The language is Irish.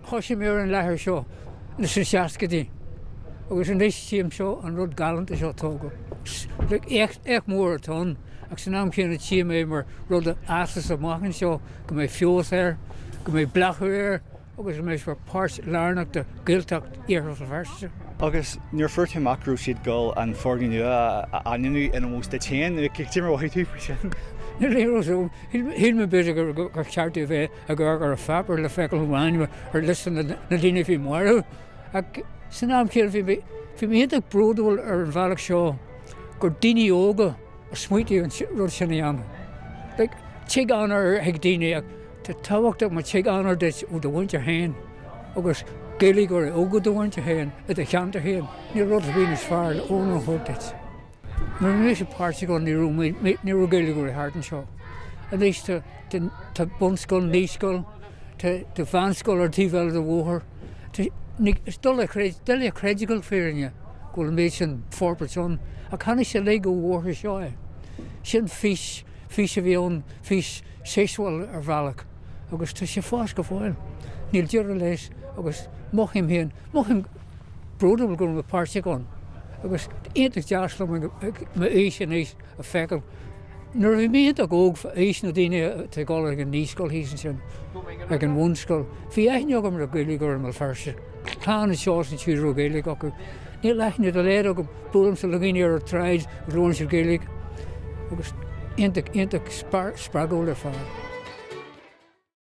Thosaigh mé ar an láthair seo sna seascaidí agus anois tchím seo an rud galánta seo tógtha. Éacht mór atá ann ach san am chéanna tchím é mar rud a fhásas amach anseo go mbeidh feabhas air, go mbeidh bláthú air agus go mbeidh sé mar páirt lárnach de Ghaeltacht Iarthar Bhéal Feirste. Agus nuair a fuair tú amach go raibh siad ag dul an foirgneamh nua a ainmniú in ómós duit féin, cad é mar a mhothaigh tú faoi sin? Ní raibh a fhios agam. Shíl mé b'fhéidir gur cheart domh a bheith ag amharc ar an pháipéar le feiceáil m'ainm ar liosta na ndaoine a bhí marbh. Ach san am chéanna bhí mé bhí mé iontach bródúil ar an bhealach seo gur daoine óga a smaointigh an rud sin a dhéanamh. Like, tig onóir chuig daoine ach tá tábhachtach má tig onóir duit ó do mhuintir féin agus Gaeilgeoirí óga do mhuintir féin i do cheantar féin, níl rud ar bith níos fearr le onóir a thabhairt duit. Nuair a bhí mise páirteach ann ní raibh ní raibh Gaeilgeoirí thart anseo. Anois tá tá bunscoil, naíscoil, tá tá mheánscoil ar an taobh eile den bhóthar. Tá ní is doiligh a chreid doiligh a chreidiúint fírinne go bhfuil an méid sin forbairt ann ach tháinig sé uilig ó bhóithre seo é. Sin fís fís a bhí ann, fís séasúil ar bhealach agus tá sé ag fás go fóill. Níl deireadh leis agus mothaím féin, mothaím bródúil go raibh mé páirteach ann agus iontach deas liom ag m'aois anois a feiceáil. Nuair a bhí mé iontach óg, aois na daoine atá ag dul ag an naíscoil thíos ansin, ag an bhunscoil, bhí aithne agam ar Ghaeilgeoir i mBéal Feirste, clann anseo is ansiúd a raibh Gaeilge acu. Níl aithne dá laghad agam, buailimse le daoine ar an tsráid agus labhrann siad Gaeilge agus iontach, iontach spreagúil ar fad.